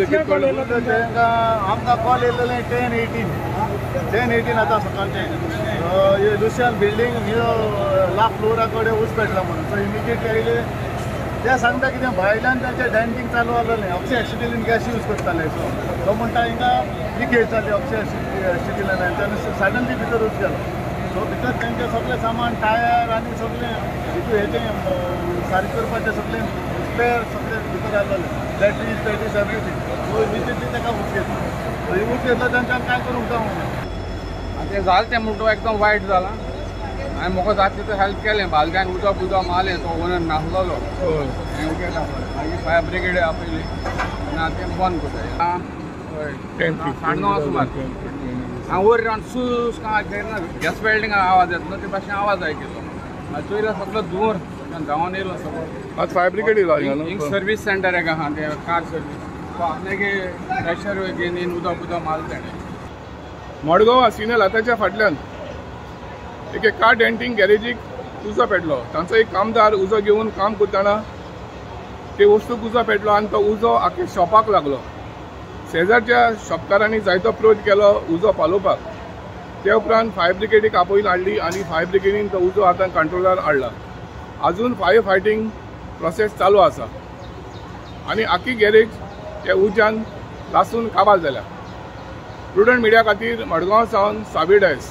आमकां कॉल येयलेलें 10:18 10:18 आतां सकाळचें लुसियान बिल्डींग लास्ट फ्लोरा कडेन उज पेटला म्हणून. सो इमिजिएटली आयले ते सांगता कितें भायल्यान तांचें डॅन्टींग चालू आसलेलें, ऑक्सी एसिटिलीन गॅस यूज करताले. सो तो म्हणटा हिंगा लिकेज जाली ऑक्सी एसिटिलीन, तेन्ना सडनली भितर उज गेलो. सो भितर तेंचें सगळें सामान, टायर आनी सगळें हितू हेजें सारकें करपाचें सगळें स्पेर सगळें भितर आसलेलें, batteries batteries everything. So immediately ताका उज घेतलो. उज घेतलो तेंच्यान कांय करूंक जावना. आनी तें जालें तें म्हणटा एकदम वायट जालां. हांवें म्हाका जाता तितलें हेल्प केलें. बालद्यान उदक उदक मारलें, तो ओनर नासलेलो. हें मागीर फायर ब्रिगेड आपयली आनी आतां तें बंद करता. हय, 9:30 सुमार हांव वयर रावन सूस काय आयकना, गॅस वेल्डिंग आवाज येता न्हू ते भाशेन आवाज आयकिल्लो. मागीर चोयलो सगळो धुंवर, धांवन येयलो सगळो. आज फायर ब्रिगेड येयला हिंगा हिंग न्हू? सर्वीस सेंटर एक आहा तें कार सर्वीस, सो आपल्यागे प्रेशर घेवन येवन उदक उदक मारलें तेणें. मडगांव सिनियर लाताच्या फाटल्यान एक कार डेंटींग गॅरेजीक उजो पेटलो. तांचो एक कामदार उजो घेवन काम करतना ते वस्तूक उजो पेटलो आनी तो उजो आख्या शॉपाक लागलो. शेजारच्या शॉपकारांनी जायतो प्रयत्न केलो उजो पालोवपाक. ते उपरांत फायर ब्रिगेडीक आपोवन हाडली आनी फायर ब्रिगेडीन तो उजो आतां कंट्रोलार हाडला. अजून फायर फायटींग प्रोसेस चालू आसा आनी आखी गॅरेज त्या उज्यान लासून काबार जाल्या. प्रुडंट मिडिया खातीर मडगांव सावन साबी डायस.